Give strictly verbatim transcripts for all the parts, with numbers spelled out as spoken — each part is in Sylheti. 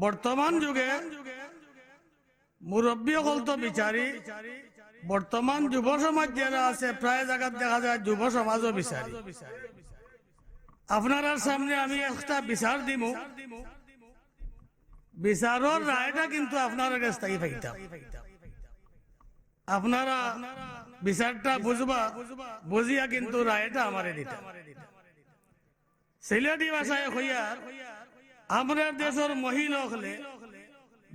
বর্তমান যুগে মুরব্বী অকল তো বিচারি, বর্তমান যুব সমাজ যেরা আছে, প্রায় জাগাত দেখা যায় যুব সমাজও বিচারি। আপনারার সামনে আমি একটা বিচার দিমু, বিচারর রায়টা কিন্তু আপনারার গেছ থাকি পাইতাম। আপনারা বিচারটা বুঝবা, বুঝিয়া কিন্তু রায়টা আমারে দিতা। সিলেটি ভাষায় কইয়ার, আমরার দেশর মহিলা অকলে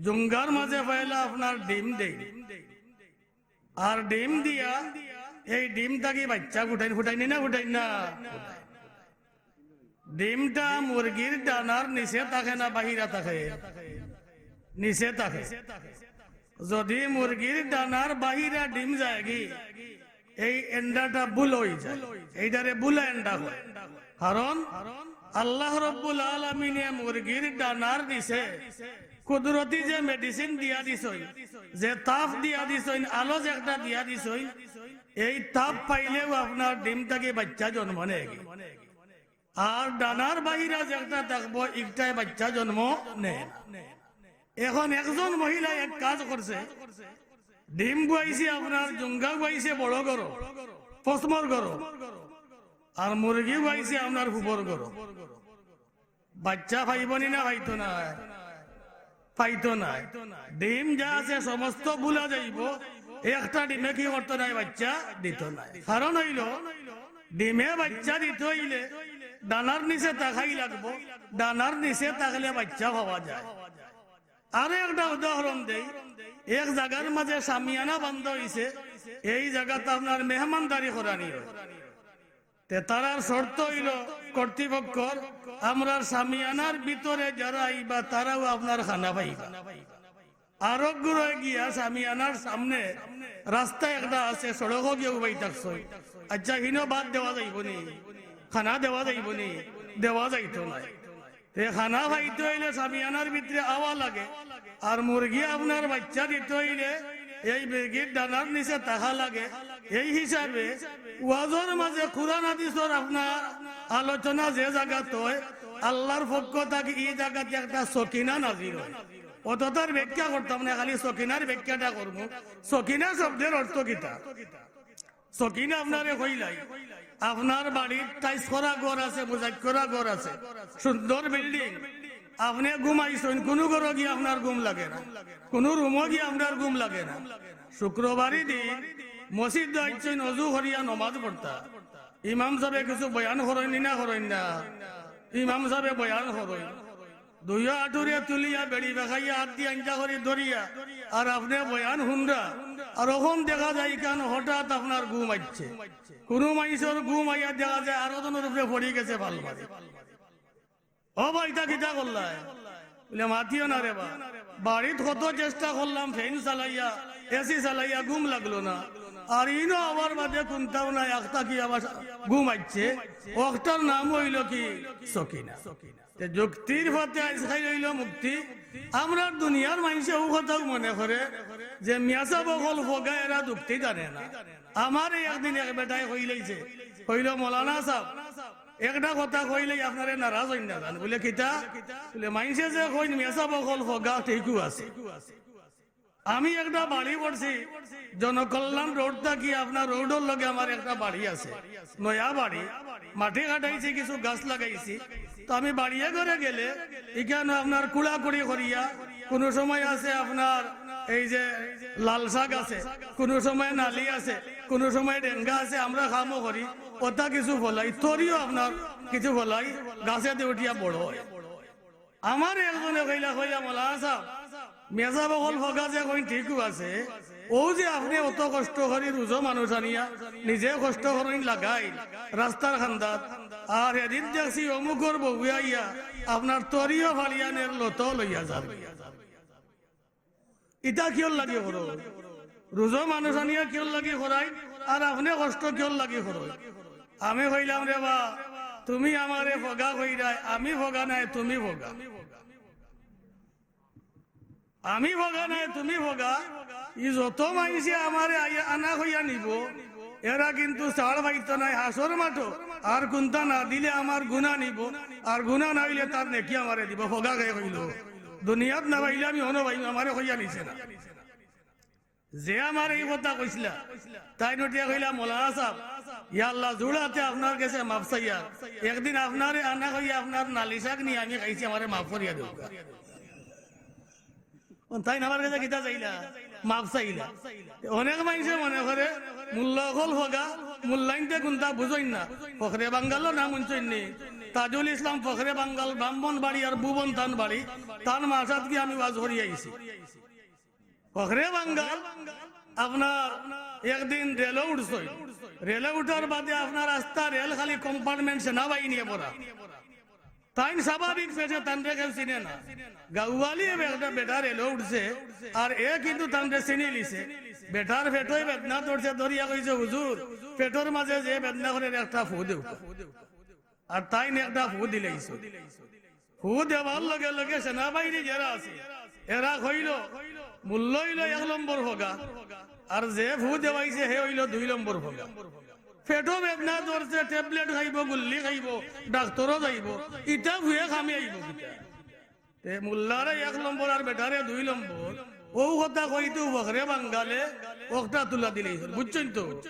জুঙ্গার মাঝে পয়লা আপনার ডিম দেইন, আর ডিম দিয়া এই ডিম থাকি বাইচ্চা ফুটাইন, ফুটাইন নি না, ফুটাইন না? ডিমটা মুরগির ডানার নিচে থাকে না বাহিরা থাকে? নিচে থাকে। যদি মুরগির ডানার বাহিরা ডিম যায়গি, এই এন্ডাটা ভুল অইযায়, এইটারে ভুলা এন্ডা কয়। কারণ আল্লাহ রব্বুল আলামিনে মুরগির ডানার নিচে কুদরতি যে মেডিসিন দিয়া দিছইন, যে তাপ দিয়া দিছইন, আলো যে একটা দিয়া দিছইন, এই তাপ পাইলেউ আপনার ডিম থাকি বাইচ্চা জন্ম নেয়গি। আর ডানার বাহিরা যে একটা থাকবো, ইটায় বাইচ্চা জন্ম নেয় না। এখন একজন মহিলায় এক কাজ করছে, ডিম বুয়াইছে আপনার জুঙ্গা বুয়াইছে বড় ঘরো, পশ্মর ঘরো, আর মুরগি বুয়াইছে আপনার ফুফর ঘরো। বাইচ্চা পাইবো নি না পাইতো নায়? পাইতো নায়। ডিম যা আছে সমস্ত ভুলা যাইবো, একটা ডিমে কি করতো নায়? বাইচ্চা দিতো নায়। কারণ অইলো, ডিমে বাইচ্চা দিতো অইলে ডানার নিচে থাকাই লাগবো, ডানার নিচে থাকলে বাইচ্চা পাওয়া যায়। আরো একটা উদাহরণ দেই, এক জাগার মাঝে শামিয়ানা বান্ধা অইছে, এই জাগাত আপনার মেহমানদারি করানি অয়। তে তারার শর্ত অইলো কর্তৃপক্ষর, আমরার শামিয়ানার ভিতরে যারা আইবা তারাও আপনার খানা পাইবা। আরো ঘুরে গিয়া শামিয়ানার সামনে রাস্তা একটা আছে, সড়কো গিয়া উবাই থাকছইন। আচ্ছা, হিনো ভাত দেওয়া যাইবো নি? খানা দেওয়া যাইবো নি? দেওয়া যাইতো নায়। তে খানা পাইতো অইলে শামিয়ানার ভিতরে আওয়া লাগে, আর মুরগি আপনার বাইচ্চা দিতো অইলে এই মুরগির ডানার নিচে থাকা লাগে। এই হিসাবে ওয়াজর মাঝে কুরআন হাদিসর আপনার আলোচনা যে জাগাত অয়, আল্লাহর পক্ষ থাকি ই জাগাত একটা সকিনা নাজিল অয়। অততার ব্যাখ্যা করতাম না, খালি সকিনার ব্যাখ্যাটা করমু। সকিনা শব্দর অর্থ কিতা? সকিনা আপনারে কইলাই, আপনার বাড়িত টাইলস করা ঘর আছে, মোজাইক করা ঘর আছে, সুন্দর বিল্ডিং, আপনে ঘুমাইছইন, কুনু ঘরো গিয়া আপনার ঘুম লাগে না, কুনু রুমো গিয়া আপনার ঘুম লাগে না। শুক্রবারি দিন মসজিদো আইছইন, অজু করিয়া নমাজ পড়তা, ইমাম সাবে কিছু বয়ান করইন নি না করইন না? ইমাম সাবে বয়ান করইন, দুইও আটুরে তুলিয়া বেড়ি বেখাইয়া আত দি আঞ্জা করি ধরিয়া, আর আপনে বয়ান হুনরা, আর অখন দেখা যায় ইখান হঠাৎ আপনার ঘুম আইছে। কুনু মাইনষর ঘুম আইয়া দেখা যায় আরো জনর উপরে পড়ি গেছে ফাল মারি। ও বা, ইতা কিতা করলায়? বুলে, মাতিও না রে বা, বাড়িত কত চেষ্টা করলাম, ফ্যান চালাইয়া, এসি চালাইয়া, ঘুম লাগলো না। আর ইনো আওয়ার বাদে কুন্তাও নাই, আখতা কি আবার ঘুম আইছে। অখটার নাম অইলো কি? সকিনা। তে যুক্তির পথে আইজকাইল অইলো মুক্তি। আমরার দুনিয়ার মাইনষে অউ কথাউ মনে করে যে মিয়াসাব অকল ফগা, এরা যুক্তি জানে না। আমারে একদিন এক বেটায় কইলাইছে, কইলো, "মৌলানা সাব, একটা কথা কইলেই আপনারে নারাজ অইন না জান।" বুলে, "কিতা?" বুলে, "মাইনষে যে কইন মিয়াসাব অকল ফগা, ঠিকউ আছে।" আমি একটা বাড়ি করছি, জনকল্যাণ রোড থাকি আপনার রোডর লগে আমার একটা বাড়ি আছে, নয়া বাড়ি, মাটি কাটাইছি, কিছু গাছ লাগাইছি। তো আমি বাড়িয়ে ঘরে গেলে ইখানো আপনার কুড়াকুড়ি করিয়া, কুনু সময় আছে আপনার এই যে লাল শাক আছে, কুনু সময় নালি আছে, কুনু সময় ডেঙ্গা আছে, আমরা কামও করি, অতা কিছু ফলাই, তরিও আপনার কিছু ফলাই, গাছেদি উঠিয়া বড় অয়। আমারে একজনে কইলা, কইলা, "মৌলানা সাব, মিয়াসাব অকল ফগা যে কইন ঠিকউ আছে, অউ যে আপনে অত কষ্ট করি রুজো মানুষ আনিয়া, নিজে কষ্ট করইন লাগাইন রাস্তার কান্দাত, আর এদিন দেখছি অমুকর বউয়ে আইয়া আপনার তরিও ফালিয়া নের, লতাও লইয়া যার।" ইতা কিয়র লাগি করো? রুজো মানুষ আনিয়া কিয়র লাগি করাইন? আর আপনে কষ্ট কিয়র লাগি করো? আমি কইলাম, "রে বা, তুমি আমারে ফগা কইরায়, আমি ফগা নায়, তুমি ফগা। আমি ফগা নায়, তুমি ফগা। ই যত মাইনষে আমারে আইয়া আনা কইয়া নিবো, এরা কিন্তু ছাড় পাইতো নায় হাশর মাঠো। আর কুন্তা না দিলে আমার গুনা নিবো, আর গুনা না অইলে তার নেকি আমারে দিবো।" ফগা কে কইলো? দুনিয়াত না পাইলে আমি অনো পাইমু, আমারে কইয়া নিছে না। যে আমারে ই কথা কইছলা, তাইন উঠিয়া কইলা, "মৌলানা সাব, ইয়া আল্লাহ, জোড় আতে আপনার গেছে মাফ চাইয়ার। একদিন আপনারে আনা কইয়া আপনার নালিশাক নি আমি খাইছি, আমারে মাফ করিয়া দেউক্কা।" অন তাইন আমার গেছে কিতা চাইলা? মাফ চাইলা। অনেক মানষে মনে করে মুল্লা অকল ফগা, মুল্লাইন্তে কুন্তা বুঝইন না। ফখরে বাঙ্গালর নাম হুনছইন নি? তাজুল ইসলাম ফখরে বাঙ্গাল, ব্রাহ্মণবাড়ি আর ভুবন তান বাড়ি, তান মাসাত গিয়া আমি ওয়াজ করি আইছি। ফখরে বাঙ্গাল আপনার একদিন রেলো উঠছইন, রেলো উঠার বাদে আপনার আস্তা রেল খালি compartment সেনাবাহিনীয়ে ভরা। তাইন স্বাভাবিক পেশে তানরে কেউ চিনে না। গাউয়ালি একটা বেটা রেলো উঠছে, আর এ কিন্তু তানরে চিনি লিছে। বেটার পেটো বেদনা ধরছে, ধরিয়া কইছে, "হুজুর, পেটোর মাঝে যে বেদনা করে, একটা ফু দেউক্কা।" আর তাইন একটা ফু দিলাইছে। ফু দেওয়ার লগে লগে সেনাবাহিনী যেরা আছে, এরা কইলো, "মুল্লা অইলো এক নম্বর ফগা, আর যে ফু দেওয়াইছে হে অইলো দুই নম্বর ফগা।" পেটো বেদনা ধরছে, ট্যাবলেট খাইবো, গুল্লি খাইবো, ডাক্তরো যাইবো, ইতা ফুয়ে কামে আইবো কিতা? তে মুল্লারে এক নম্বর আর বেটারে দুই নম্বর, অউ কথা কইতেউ ফখরে বাঙ্গালে অখটা তুলা দিলাইছইন, বুঝছইন তো?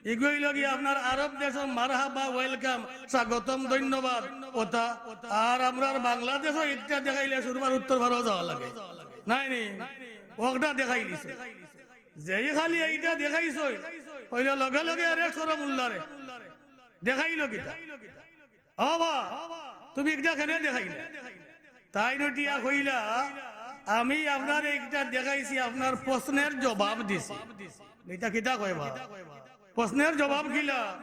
ইগু অইলো গিয়া আপনার আরব দেশো মারহাবা, welcome, স্বাগতম, ধন্যবাদ, অতা। আর আমরার বাংলাদেশো ইটা দেখাইলে সুরমার উত্তর পারো যাওয়া লাগে, নায় নি? অখটা দেখাইলিছে। যেই খালি এইটা দেখাইছইন, অইলে লগে লগে arrest করো মুল্লারে। দেখাইলো কিতা? "ও বা, তুমি ইটা কেনে দেখাইলা?" তাইন উঠিয়া কইলা, "আমি আপনারে ইটা দেখাইছি, আপনার প্রশ্নের জবাব দিছি।" ইটা কিতা কয় বা? প্রশ্নের জবাব কিলা?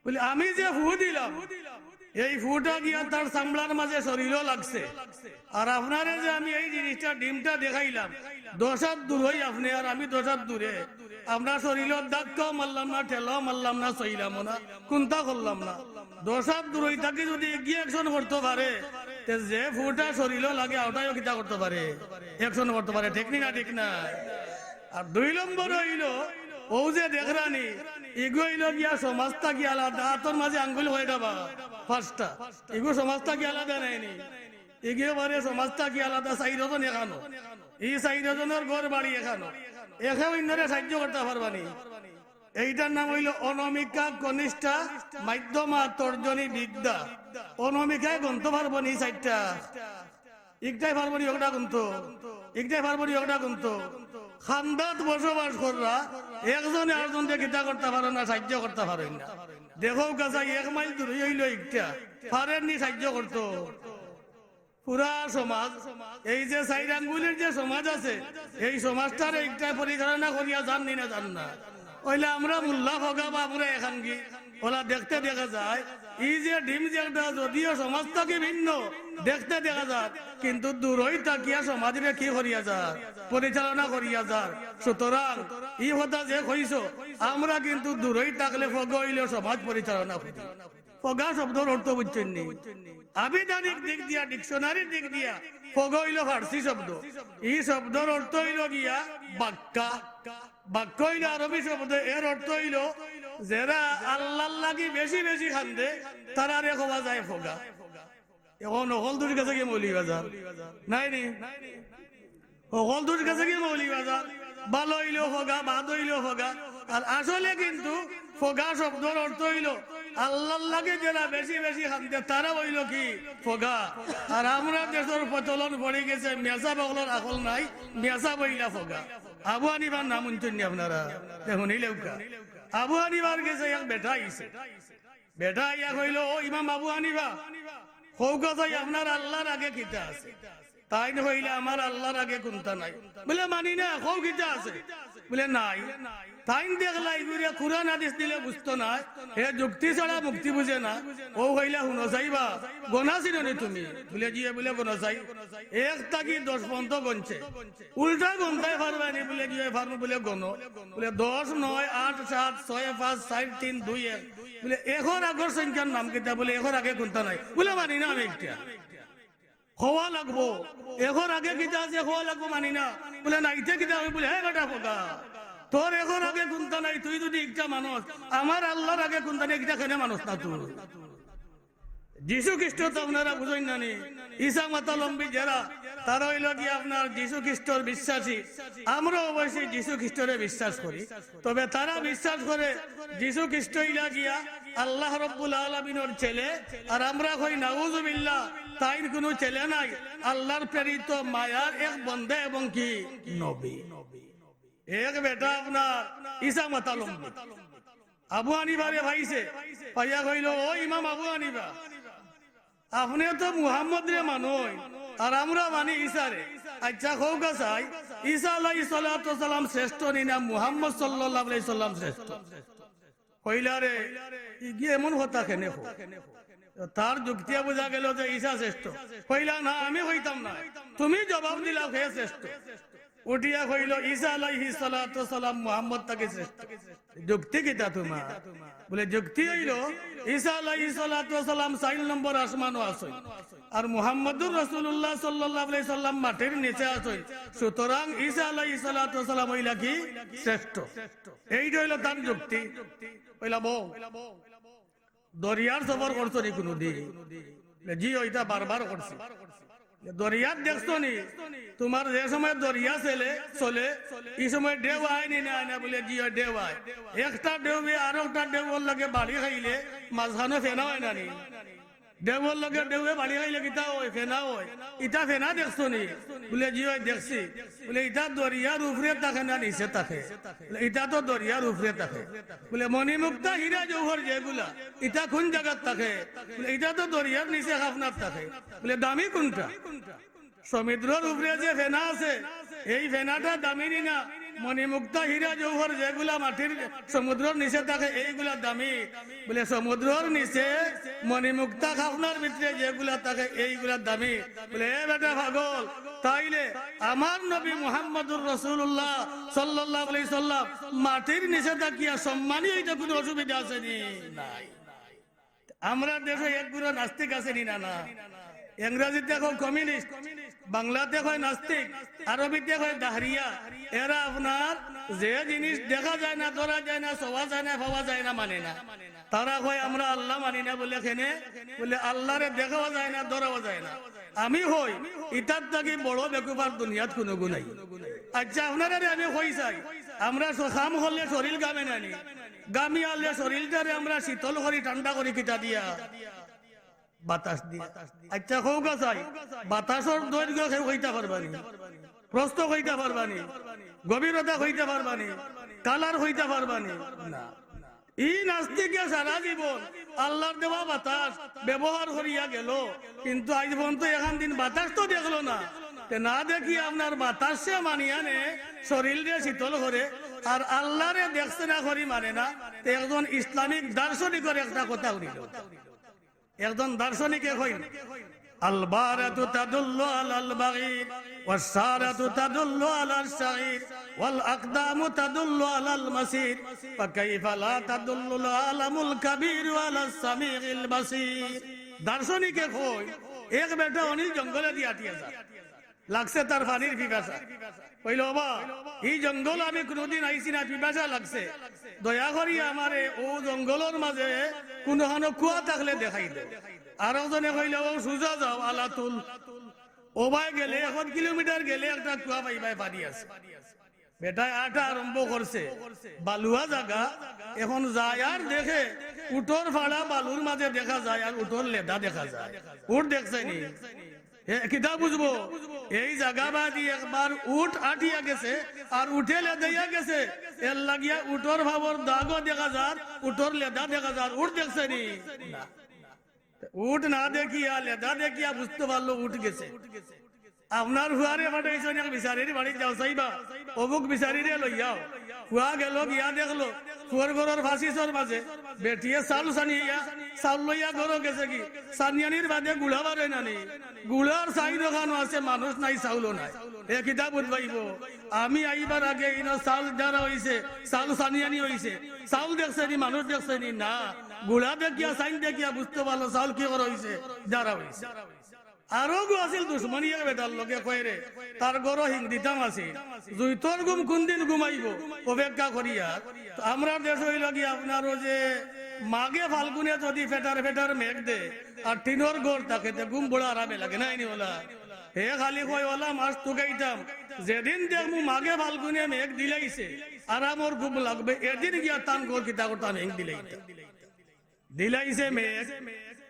বুলে, "আমি যে ফু দিলাম, এই ফুটা গিয়া তার চামড়ার মাঝে শরীলো লাগছে, আর আপনারে যে আমি এই জিনিসটা, ডিমটা দেখাইলাম, দশ হাত দূরই আপনে আর আমি দশ হাত দূরে, আমরা শরীলো ধাক্কাও মারলাম না, ঠেলাও মারলাম না, ছইলামও না, কুন্তা করলাম না। দশ হাত দূরই থাকি যদি ইগিয়ে action করতো পারে, তে যে ফুটা শরীলো লাগে, অটাইও কিতা করতো পারে? Action করতো পারে, ঠিক নি না? ঠিক না?" আর দুই নম্বর অইলো, অউ যে দেখরানি, ইগু অইলো গিয়া সমাজ থাকি আলাদা, আতর মাঝে আঙ্গুল কয়টা বা? পাঁচটা। ইগু সমাজ থাকি আলাদা নায় নি? ইগু বারে সমাজ থাকি আলাদা, চাইরজন এখানো। ই চাইরজনর ঘর বাড়ি এখানো। একে অইন্যরে সাহায্য করতা পারবা নি? এইটার নাম অইলো অনামিকা, কনিষ্ঠা, মধ্যমা, তর্জনী, বিদ্যা। অনামিকায় গণতো পারবো নি চাইরটা? ইকটায় পারবো নি অকটা গণতো? ইকটায় পারবো নি অকটা গণতো? খান্দাত বসবাস কররা, একজনে আরজনরে কিতা করতা পারইন না, সাহায্য করতা পারইন না। দেখউক্কা চাই, এক মাইল দূরই অইলো ইকটা, পারইন নি সাহায্য করতো? পুরা সমাজ, এই যে চাইর আঙ্গুলির যে সমাজ আছে, এই সমাজটারে ইকটায় পরিচালনা করিয়া যার নি না যার না? অইলে আমরা মুল্লা ফগা বা আমরা একাঙ্গি, অলা দেখতে দেখা যায়, ই যে ডিম যে একটা যদিও সমাজ থাকি ভিন্ন দেখতে দেখা যায়, কিন্তু দূরই থাকিয়া সমাজরে কি করিয়া যার? পরিচালনা করিয়া যার। সুতরাং ই কথা যে কইছো, আমরা কিন্তু দূরই থাকলে ফগা অইলেও সমাজ পরিচালনা করি। ফগা শব্দর অর্থ বুঝছইন নি? আবিধানিক দিক দিয়া, dictionary-র দিক দিয়া ফগা অইলো ফার্সি শব্দ। ই শব্দর অর্থ অইলো গিয়া বাক্কা। বাক্কা অইলো আরবি শব্দ, এর অর্থ অইলো যেরা আল্লার লাগি বেশি বেশি কান্দে, তারারে কওয়া যায় ফগা। অখন হকলতুর গেছে গি মৌলভীবাজার? নায় নি? হকলতুর গেছে গি মৌলভীবাজার? ভালা অইলেও ফগা, বাদ অইলেও ফগা। আর আসলে কিন্তু ফগা শব্দর অর্থ অইলো আল্লার লাগি যেরা বেশি বেশি কান্দে, তারা অইলো কি? ফগা। আর আমরার দেশর প্রচলন পড়ি গেছে, মেসাব অকলর আকল নাই, মেসাব অইলা ফগা। আবু হানিফার নাম হুনছইন নি আপনারা? তে হুনিলাউক্কা। আবু হানিফার গেছে এক বেটা আইছে। বেটা আইয়া কইলো, "ও ইমাম আবু হানিফা, কউক্কা চাই আপনার আল্লার আগে কিতা আছে?" তাইন কইলা, "আমার আল্লার আগে কুন্তা নাই।" বুলে, "মানি না, কও কিতা আছে?" বুলে, "নাই।" তাইন দেখলা ইগুরে কুরআন হাদিস দিলে বুঝতো নায়, হে যুক্তি ছাড়া মুক্তি বুঝে না। অউ কইলা, "হুনো চাইবা, গনা চিনো নি তুমি?" বুলে, "জি।" বুলে, "গনো চাই।" এক থাকি দশ পর্যন্ত গনছে। উল্টা গনতায় পারবায় নি? বুলে, "জি অয়, পারমু।" বুলে, "গনো।" বুলে, "দশ, নয়, আট, সাত, ছয়, পাঁচ, চাইর, তিন, দুই, এক।" বুলে, "একর আগর সংখ্যার নাম কিতা?" বুলে, "একর আগে কুন্তা নাই।" বুলে, "মানি না আমি ইকটা।" কওয়া লাগবো। একর আগে কিতা আছে কওয়া লাগবো, মানি না। বুলে, "না, ইতে কিতা অয়?" বুলে, "হে বেটা ফগা, তোর একর আগে কুন্তা নাই, তুই যদি ইকটা মানস, আমার আল্লার আগে কুন্তা নাই, ইকটা কেনে মানস না তুই?" যীশু খ্রিস্ট তো আপনারা বুঝইন না নি? ঈসা মাতালম্বী যেরা, তারা অইলো গিয়া আপনার যীশু খ্রিস্টর বিশ্বাসী। আমরা অবশ্যই যীশু খ্রিস্টরে বিশ্বাস করি, তবে তারা বিশ্বাস করে যীশু খ্রিস্ট অইলা গিয়া আল্লাহ রব্বুল আলামিনর ছেলে। আর আমরা কই, নাউজুবিল্লাহ, তাইন কুনু ছেলে নায়, আল্লাহর প্রেরিত মায়ার এক বন্দা এবং কি নবী। এক বেটা আপনার ঈসা মাতালম্বী আবু হানিফারে পাইছে, পাইয়া কইলো, "ও ইমাম আবু হানিফা, আপনে তো মুহাম্মদরে মানইন, আর আমরা মানি ঈসারে। আচ্ছা, কউক্কা চাই, ঈসা আলাইহিস সালাতু ওয়াস সালাম শ্রেষ্ঠ নি না মুহাম্মদ সাল্লাল্লাহু আলাইহি সাল্লাম শ্রেষ্ঠ?" কইলা, "রে, ইগিয়ে এমন কথা কেনে কও?" তার যুক্তিয়ে বুঝা গেল যে ঈসা শ্রেষ্ঠ। কইলা, "না, আমি কইতাম না, তুমি জবাব দিলাও কে শ্রেষ্ঠ।" উঠিয়া কইলো, "ঈসা আলাইহিস সালাতু ওয়াস সালাম মুহাম্মদ থাকি শ্রেষ্ঠ।" যুক্তি কিতা তুমার? বুলে, যুক্তি অইলো, ঈসা আলাইহিস সালাতু ওয়াস সালাম চাইর নম্বর আসমানো আছইন, আর মুহাম্মদুর রাসূলুল্লাহ সাল্লাল্লাহু আলাইহি সাল্লাম মাটির নিচে আছইন। সুতরাং ঈসা আলাইহিস সালাতু ওয়াস সালাম অইলা কি শ্রেষ্ঠ। এইটা অইলো তার যুক্তি। কইলা, "বউ, দরিয়ার সফর করছো নি কুনুদিন?" বুলে, "জি, অইটা বারবার করছি।" বুলে, "দরিয়াত দেখছো নি? তুমার যে সময় দরিয়া চলে, চলে, ই সময় ঢেউ আয় নি না আয় না?" বুলে, "জি, অয় ঢেউ আয়। একটা ঢেউয়ে আরোকটা ঢেউর লগে বাড়ি খাইলে মাঝখানো ফেনা অয় না নি? ঢেউর লগে ঢেউয়ে বাড়ি খাইলে কিতা অয়? ফেনা অয়। ইটা ফেনা দেখছো নি?" বুলে, "জি, অয় দেখছি।" বুলে, "ইটা দরিয়ার উপরে থাকে না নিচে থাকে?" বুলে, "ইটা তো দরিয়ার উপরে থাকে।" বুলে, "মণিমুক্তা হীরা জৌহর যেগুলা, ইটা কুন জাগাত থাকে?" বুলে, "ইটা তো দরিয়ার নিচে খাফনাত থাকে।" বুলে, "দামি কুনটা?" সমুদ্রর উপরে যে ফেনা আছে, এই ফেনাটা দামি নি না? মণিমুক্তা হীরা জৌহর যেগুলা মাটির সমুদ্রর নিচে থাকে, এইগুলা দামি। বুলে, "সমুদ্রর নিচে মণিমুক্তা খাফনার ভিতরে যেগুলা থাকে, এইগুলা দামি।" বুলে, "এ বেটা পাগল, তাইলে আমার নবী মুহাম্মদুর রাসূলুল্লাহ সাল্লাল্লাহু আলাইহি সাল্লাম মাটির নিচে থাকিয়া সম্মানী অইতে কুনু অসুবিধা আছে নি?" নাই। আমরার দেশো এক গুড়া নাস্তিক আছে নি না? না। ইংরেজিতে কয় কমিউনিস্ট, বাংলাতে কয় নাস্তিক, আরবিতে কয় দাহরিয়া। এরা আপনার যে জিনিস দেখা যায় না, ধরা যায় না, ছোঁয়া যায় না, পাওয়া যায় না, মানে না। তারা কয়, "আমরা আল্লাহ মানি না।" বুলে, "কেনে?" বুলে, "আল্লাহরে দেখাও যায় না, ধরাও যায় না।" আমি কই, ইতার থাকি বড় বেকুফ আর দুনিয়াত কুনুগু নাই। আচ্ছা, আপনারারে আমি কই চাই, আমরা স-, কাম করলে শরীর ঘামে না নি? ঘামিয়ালে শরীরটারে আমরা শীতল করি, ঠান্ডা করি কিতা দিয়া? বাতাস দিয়া। আচ্ছা, কউক্কা চাই, বাতাসর দৈর্ঘ্য কেউ কইতা পারবা নি? প্রস্থ কইতা পারবা নি? গভীরতা কইতা পারবা নি? কালার কইতা পারবা নি? না। ই নাস্তিকে সারা জীবন আল্লাহর দেওয়া বাতাস ব্যবহার করিয়া গেল, কিন্তু আইজ পর্যন্ত একখান দিন বাতাস তো দেখলো না। তে না দেখি আপনার বাতাসে মানিয়া নে, শরীররে শীতল করে, আর আল্লাহরে দেখছে না করি মানে না। তে একজন ইসলামিক দার্শনিকর একটা কথা হুনিল। একজন দার্শনিকে কইন, "আল বারাতু তাদুল্লু আলাল বাগীর, ওয়াস সারাতু তাদুল্লু আলাশ শাগীর, ওয়াল আকদামু তাদুল্লু আলাল মাসির, ফাকাইফা লা তাদুল্লুল আলামুল কাবীরু আলাস সামিউল বাসীর।" দার্শনিকে কইন, এক বেটা অনি জঙ্গলেদি আটিয়া যার। লাগছে তার পানির পিপাসা। কইলো, "ওবা, ই জঙ্গলো আমি কুনুদিন আইছি না, পিপাসা লাগছে। দয়া করি আমারে অউ জঙ্গলর মাঝে কুনুখানো কুয়া থাকলে দেখাই দেও।" আরকজনে কইলো, "অউ সুজা যাও, আলাতুল। অবায় গেলে, এক কিলোমিটার গেলে একটা কুয়া পাইবায়, পানি আছে।" বেটায় আটা আরম্ভ করছে, বালুয়া জাগা, এখন যায় আর দেখে উটর ফাড়া বালুর মাঝে দেখা যায় আর উটর লেদা দেখা যায়। উট দেখছে নি? হে, কিতা বুঝবো? এই জাগা বাদি একবার উট আটিয়া গেছে আর উটে লেদাইয়া গেছে, এর লাগিয়া উটর ফাওর দাগও দেখা যার, উটর লেদা দেখা যার। উট দেখছে নি? না। উট না দেখিয়া, লেদা দেখিয়া বুঝতে পারলো উট গেছে। আপনার ফুয়ারে পাঠাইছইন এক বিচারির বাড়িত, "যাও চাইবা, অমুক বিচারিরে লইয়াও।" ফুয়া গেল, গিয়া দেখলো ফুয়ার ঘরর ফাসিসর মাঝে বেটিয়ে চাউল ছানিয়া, চাউল লইয়া ঘরো গেছে গি, ছানিয়ানির বাদে গুড়া বারয় না নি, গুড়ার চাইর খানো আছে, মানুষ নাই, চাউলও নাই। এ কিতা বুঝ পাইবো? আমি আইবার আগে ইনো চাউল ঝাড়া অইছে, চাউল ছানিয়ানি অইছে, চাউল দেখছে নি, মানুষ দেখছে নি? না। গুড়া দেখিয়া, চাইন দেখিয়া বুঝতে পারলো চাউল কি করা অইছে, ঝাড়া অইছে। আরোগু আছিল দুশমনি এক বেটার লগে, কয় রে, তার ঘরো হিং দিতাম আছে, জুইতর ঘুম কুনদিন ঘুমাইবো, অপেক্ষা করিয়া। তো আমরার দেশ অইলো গি আপনার অউ যে মাঘে ফাল্গুনে যদি ফেটার ফেটার মেঘ দে আর টিনর ঘর থাকে, তে ঘুম বড় আরামে লাগে, নায় নি ওলা? হে খালি কয়, "ওলা মাস তুকাইতাম, যেদিন দেখমু মাঘে ফাল্গুনে মেঘ দিলাইছে, আরামর ঘুম লাগবে, এদিন গিয়া তান ঘর কিতা করতাম, মেঘ দিলাইতাম।" দিলাইছে মেঘ,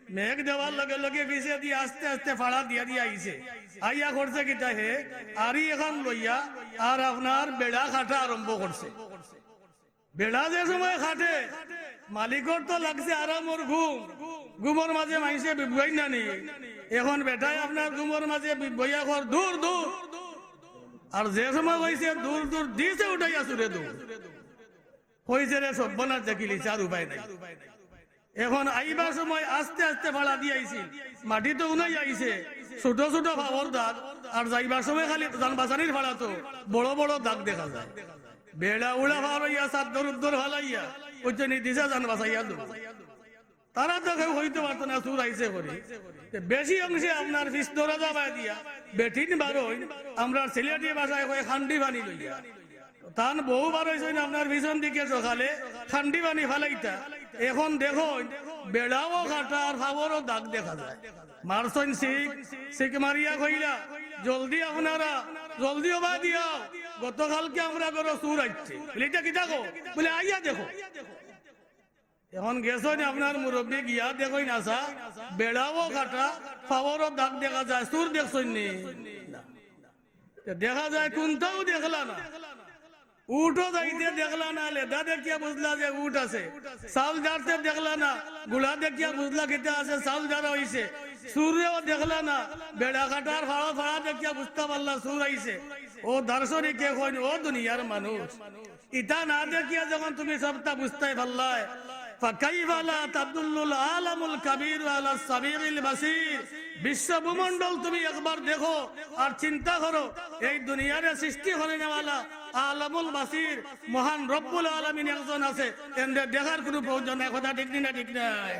মেঘ দেওয়ার লগে লগে পিছেদি আস্তে আস্তে ফাড়া দিয়া দিয়া আইছে। আইয়া করছে কিতা হে, আরি এখান লইয়া আর আপনার বেড়া কাটা আরম্ভ করছে। বেড়া যে সময় কাটে, মালিকর তো লাগছে আরামর ঘুম, ঘুমর মাঝে মাইনষে বিবুয়াই নানি। এখন বেটায় আপনার ঘুমর মাঝে বিবুয়াইয়া কর, "দূর, দূর।" আর যে সময় কইছে, "দূর, দূর", দিছে উঠাইয়া চুরে দৌড়। কইছে রে, সর্বনাশ দেখিলিছে, আর উপায় নাই। এখন আইবার সময় আস্তে আস্তে ফাড়া দিয়া আইছিল, মাটি তো উনাই আইছে, ছোট ছোট ফাওর দাগ, আর যাইবার সময় খালি জান বাঁচানির ফাড়া তো বড় বড় দাগ দেখা যায়। বেড়া উড়া ফাড় অইয়া চাদ্দর উদ্দর ফালাইয়া ওই তো নিদিশা জান বাঁচাইয়া দৌড়। তারা তো কেউ কইতো পারতো না চুর আইছে করি। তে বেশি অংশে আপনার পিছ দরজা বায় দিয়া বেটিন বারইন, আমরার সিলেটি ভাষায় কয় খান্ডি পানি লইয়া। তান বউ বারইছইন আপনার পিছন দিকে সকালে খান্ডি পানি ফালাইতা। এখন দেখইন বেড়াও কাটা আর ফাওরও দাগ দেখা যায়। মারছইন সিক, সিক মারিয়া কইলা, "জলদি আপনারা, জলদি ওবা দিয়াও, গতকালকে আমরার ঘরো চুর আইছে।" বলে, "ইটা কিতা কও?" বলে, "আইয়া দেখো।" এখন গেছইন আপনার মুরব্বি, গিয়া দেখইন আছা, বেড়াও কাটা, ফাওরও দাগ দেখা যায়, চুর দেখছইন নি? না। তে দেখা যায় কুন্তাও দেখলা না, উটও যাইতে দেখলা না, লেদা দেখিয়া বুঝলা যে উট আছে, চাউল ঝাড়তে দেখলা না, গুড়া দেখিয়া বুঝলা কিতা আছে, চাউল ঝাড়া অইছে, চুরেও দেখলা না, বেড়া কাটার ফাড়া ফাড়া দেখিয়া বুঝতা পারলা চুর আইছে। ও দার্শনিকে কইন, ও দুনিয়ার মানুষ, ইতা না দেখিয়া যখন তুমি সবটা বুঝতায় পারলায়, فكيف لا تدل العالم الكبير على السميع البصير। বিশ্ব ভূমণ্ডল তুমি একবার দেখো আর চিন্তা করো, এই দুনিয়ারে সৃষ্টি করিনেওয়ালা আলামুল বাসির মহান রব্বুল আলামিন একজন আছে, এনরে দেখার কোনো প্রয়োজন নাই। কথা ঠিক নি না? ঠিক নাই?